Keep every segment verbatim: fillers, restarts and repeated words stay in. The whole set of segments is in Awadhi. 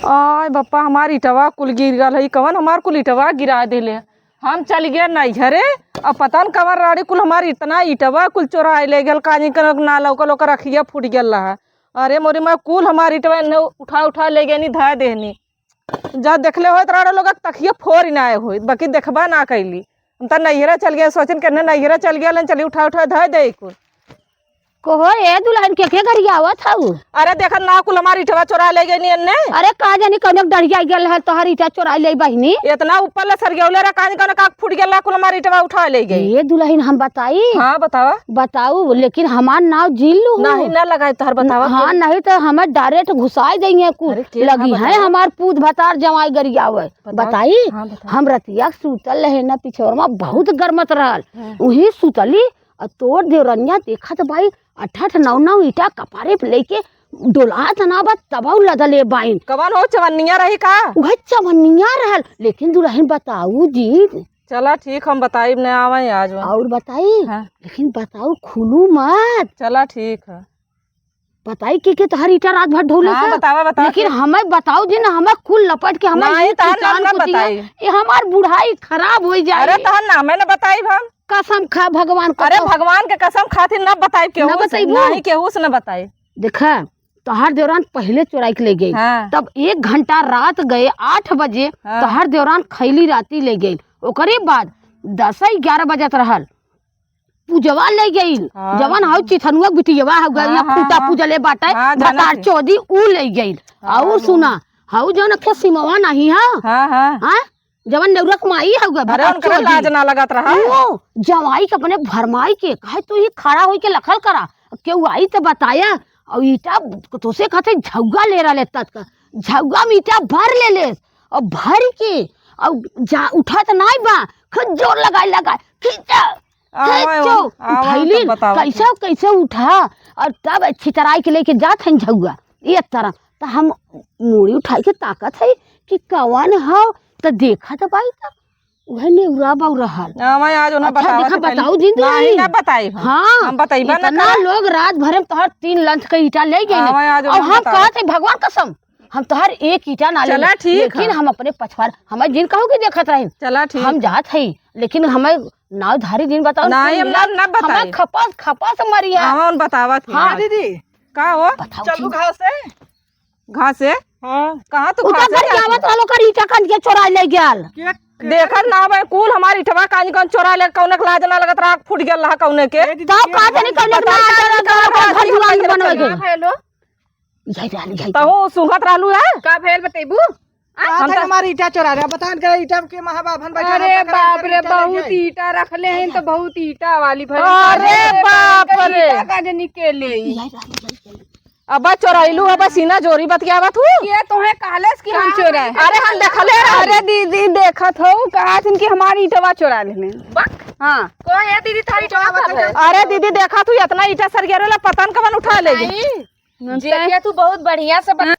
आय बप्पा, हमार इटवा कुल गिर गल है, कवन हमार कुल इटवा गिरा देले। हम चल गए नैहरे, अब पता न कवन राड़ी कुल हमार इतना इटवा कुल चोराए ले गल, काजी कनक ना लौकल, ओकर अखिया फूट गल रहा। अरे मोरी माँ, कुल हमार इटवा एन्ने उठा उठा ले गए नी, धए देहनी। जा देखले होत राड़ो लोग तखिया फोर ना आए होत, बाकी देखबा ना कैली। हम त नैहरा चल गए, सोचन के एन्ने नैहरा चल गए, लन चली उठा उठा धए दे कुल। कहो, ए दुल्हन, के के गरियावत हऊ? अरे देखत ना, कुल हमार इटवा चोरा ले गई नी एन्ने। अरे का जानी कौन डढ़िया गेल है, तोहर इटा चोरा ले बहिनी। इतना ऊपर ले सरगेवले रहा, कानी कौन काक फूट गेल रहा, कुल हमार इटवा उठा ले गई। ए दुल्हन, हम बताई? हाँ, बतावा। बताऊ, लेकिन हमार नाव जिन लू। नहीं, ना लगाई तोहर, बतावा हाँ, के? नहीं तो हमें direct घुसाई देंगे कुल। अरे, के लगी ना है बतावा? हमार पूत भतार जवाई गरियावे। बतावा। बताई? हाँ, बतावा। हम रतिया सूतल रहे ना, पिछोर में बहुत गरमत रहल। हाँ। उही सुतली, और तोर देवरनिया देखत बाई, अठ अठ नौ नौ ईटा कपारे पे लेके डोलात ना बा, तबौ लदले बाइन। कवन हो, चवन्निया रही का? उहे चवन्निया रहल, लेकिन दुल्हन बताऊ जी। चला ठीक, हम बताइब, न आवे आज वो। और बताई? हाँ। लेकिन बताऊ, खुलू मत। चला ठीक है। बताई के, के तोहर ईटा रात भर ढोले हाँ, से? बतावा, बतावा लेकिन के। हमें बताऊ जी ना, हमें कुल लपट के हमें नहीं, ये तोहर नाम किसान ना को दिया, बताई। ये हमार बुढ़ाई खराब हो जाए। अरे तोहर नाम है ना बताइब हम। कसम खा भगवान को अरे तो। भगवान के कसम खातिर ना बताइब केहू ना से, बताइबू? नहीं केहू से ना बताई। देखा, तोहार देवरान पहिले चोराई के ले गई। हाँ। तब एक घंटा रात गए आठ बजे, हाँ। तोहार देवरान खैली राती ले गई। ओकरे बाद दस ग्यारह बजत रहल, पूजवा ले गई। हाँ। जवन हऊ चिथनुआ बिटियवा हऊ गई, हाँ, हाँ, खूटा हाँ। पूजले बाटे, हाँ, जाना भतार थी। चौदी ऊ ले गई। हाँ, और हाँ। सुना, हऊ जवन अखे सिमवा नहीं है? हाँ, हाँ। हाँ? जवन नेउरक माई हऊ गई, अरे, भतार उनकरे चौदी। लाज ना लगत रहा। वो जवाई के अपने भरमाई के, कहे तू ही खड़ा होई के लखल करा, केहू आई त बताया, और ईटा तोसे कहते झौगा ले रहा लेता का, झौगा में ईटा भर ले ले, और भर के, और जा उठा त नाई बा, खूब जोर लगाई लगाई, खींचा, आवा, खींचो, आवा, आवा, उठैली, तब बतावा कैसे, कैसे उठा, और तब छितराई के लेके जात हन झौगा, ये तरह, त हम मूड़ी उठाई के ताकत है कि कवन हो, त देखा त बाई त उहे नेउरा बउरा हल। हाँ, मैं आज उन्हें अच्छा, बतावत देखा, है पहले। बताऊ जिन नहीं, नहीं। ना बताई हम। हाँ, हम बताइबा ना इतना का। लोग रात भर में तोहर तीन लंथ के ईटा ले गए हाँ, ना। मैं आज और उन्हें हम बतावत। कहत है, भगवान कसम, हम तोहर एक ईटा ना ले चला, ले। ठीक लेकिन है। हम अपने पछवार, हमें जिन कहू कि देखत रही। चला, ठीक हम है। जात है, लेकिन हमें नाव धारी जिन बताओ, नहीं, हम ना, ना बताई। हमें खपस, खपस मरी है। हाँ, उन बतावत है। हाँ। दीदी, का हो? बताओ चलू जी। घास से। घास से? हाँ। कहाँ तू उतर घास से कर जाती? आवत रहलो कर ईटा खंड के चोराई ले गयल। के, के देखत ना भाई, कुल हमार इठवा कानी कौन चोराई ले, कौने के लाज ना लगत रहा, फूट गयल रहा कौने के। ए दीदी, तब के का जानी कौने के बताओ, लाज ना लगत रहा, घर दुआर बनवे के। का भइलो? यही रहल, यही। तहु सुंघत रहलू है? का भइल बतैबू? आ, हम हम तो हमार ईटा चोरा रहे, बता न करे ईटा के महाबाभन बैठा अरे है, बाप रे, ईटा ले बहुत जाए। ईटा रखले हैं तो बहुत ईटा वाली भरी। अरे बाप रे। ईटा का जनी के ले। यही रहल, यही रहल। अब चोरैलू, अब सीना जोरी बतियावत हूँ। ये तोहे कहलेस कि हम चोरा है। अरे हम देखले हैं। अरे दीदी देखत हो, कहा थन कि हमारी ईटवा चोरा लेने। बक। हाँ। को है दीदी थारी ईटवा बता। अरे दीदी देखत हूँ, इतना ईटा सरिया वाला पता न कवन उठा ले गई। नहीं, जेठिया तू बहुत बढ़िया से बता।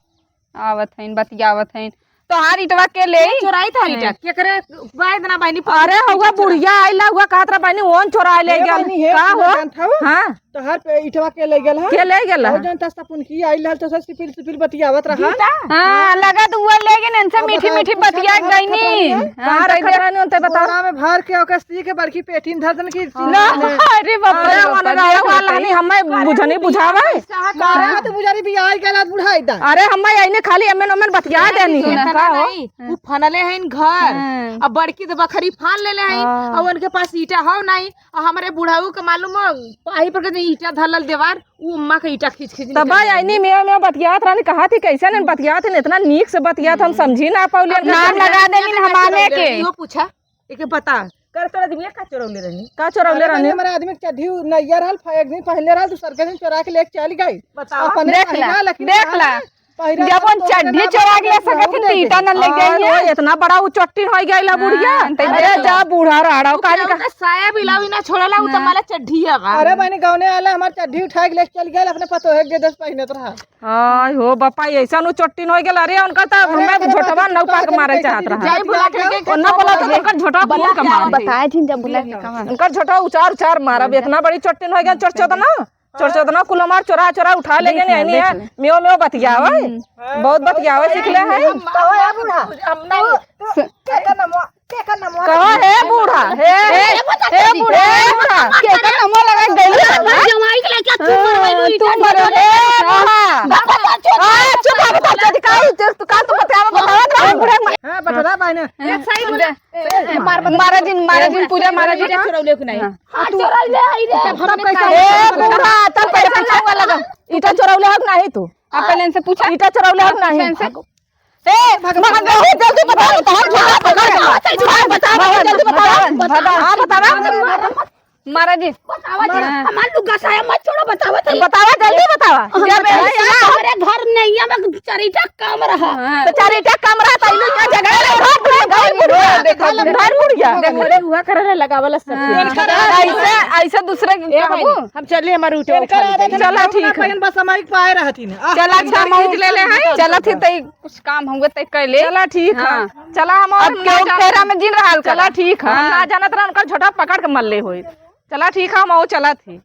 आवत हईन, बतियावत हईन। तोहार ईटवा के ले? चोराई थारी ईटा। केकरे बा इतना बहिनी? अरे हउआ बुढ़िया आइला, हउआ कहत रहा बहिनी, ओन चोरा ले ए गया। बहिनी, हे का सुना हो? जानत हऊ? हाँ। तोहार पे ईटवा के ले गेल है? के ले गेल है? हऊ जानत हस, तपुन की आइल रहल, तो सब सिपिल सिपिल बतियावत रहा। गीता? हाँ, हाँ। लगा तो वो ले गए, इनसे अब मीठी बताओ, मीठी पूछा बतिया तोहार गईनी। खतरा है? हाँ, कहाँ तो रखत इधर रहनी उनते बताओ। बोरा में भर के ओकर सी के बड़की पेटी में धर देन की हाँ। ना, अरे बाप रे अरे बाप रे, ओने देख वाला लेते। नहीं, हमें बुझनी बुझावे। मारा तो बुझारी भी आई गला बुढ़ाई दा। अरे हमें यही ने खाली एमएन ओमएन बतिया अरे देनी है। इतना का हो? नहीं, उ फनले हैं घर। हाँ। अब बड़की तो बखरी फान लेले हैं। हाँ। अब उनके पास ईटा हो नहीं। और हमारे बुढ़ाऊ के मालूम हो, पाही पर के ईटा धरल देवार, उ अम्मा के ईटा खींच खींच तब निकल आई गई। नहीं, मैं, मैं बतियात रहनी, कहा थी कैसे नहीं बतियात है, इतना नीक से बतियात हम समझी ना पाउली। अब नाम लगा देनी हमारे के। इहो पूछा। एके बता। कर तोर आदमी का चोरौले रहनी? का चोरौले अरे रहनी? बहन, हमारे आदमी के चड्ढी उ नैया रहल, फ-, एक दिन पहले रहल, दूसर के दिन चोरा के लेके चल गई। बताओ। अपने देख ला, पहिरा, लेकिन देख ला। पहिरा जब रहल उन तो ओकरे चड्ढी ना चोरा के ले बहू सकत दे तो ईटा गई। न ले गई अरे, है। इतना बड़ा उ चट्टी हो गई ला बुढ़िया। हाँ, तो अरे, बता। जा बूढ़ा राड़ा, उ का का का ओकरे साया ब्लाउज ना छोड़ला, उ तो हाँ। माला चड्ढी है बा। अरे बहनी, गौने आला हमार चड्ढी उठा के लेके चल गया, अपने पतोहे के दे दस पहिनत रहा। आय हो बापा, ऐसा नु चोट्टिन हो गेल। अरे, उनका तो अरे, हमें अरे, झोटवा बाबू, नौ तू पाक तो मारे कैसे चाहत दीदी रहा। जाए बुला के देख, ओन्ना बोला तो ओकर झोटवा बता, फोन के मार दे। बताए जिन जब बुला के कहा। उनकर झोटवा उचार उचार मारब, इतना बड़ी चोट्टिन हो गेल, चोट चोट ना। चोर चोदना कुल हमार चोरा चोरा उठा ले गए, नहीं है। मेव मेव बतियावे, बहुत बतियावे सीख ले है। कहो है बूढ़ा, हम नहीं। केकर नमवा, केकर नमवा? कहो है बूढ़ा, हे, हे बूढ़ा, हे बूढ़ा, केकर नमवा लगा गइल? जमाई के लइका तू मरवाई लो, तू मरवाई लो। ए बूढ़ा। हाँ, चुप हो, बता, चुप, का, का तू बतियावे, बतावा, का बूढ़ा? हाँ, बटरा भाई ने। सही बोला। मारा जिन, मारा जिन, पूजा मारा जिन। चोरौले के नहीं। हाँ, चोरौले आई रे। ए बूढ़ा, तब पैसा मांगवा लगा। ईटा चोरौले हक नाही तू? आप पहले इनसे पूछा। ईटा चोरौले हक नाही? इनसे ए, भगवान, बहुत जल्दी बताओ, बहुत जल्दी बताओ। बहुत जल्दी बताओ। हाँ, बतावा। मारा जी। बतावा जी, हाँ। हमार लुगा साया मत छोड़ो, बतावा जी। बतावा, जल्दी बतावा। जब बतावा, यहाँ हमरे घर नहीं है, मैं चरीटा कम रहा। हाँ। तो चरीटा कम रहा, तो इन्हें क्या झगड़ा लगा? घर बुढ़िया, घर बुढ़िया। देखो, देखो, देखो, हुआ करे रहे, लगावल सब। हाँ। ऐसे, ऐसे दूसरे के ए भाई, कहबो? हम चले, हमारे उठे उठा ले। चला, ठीक है। बस हमारी पाए रहती ना। चला, अच्छा, हम खींच ले ले हैं। चला, ठीक, तई कुछ काम होंगे, तई कर ले। चला, ठीक है। हाँ। चला, हम अब और केहू फेरा में जिन रहल करा। चला, ठीक है। हाँ। ना जानत रहा, उनका झोटा पकड़ के मल्ले होई। चला, ठीक है, हम और चला थी।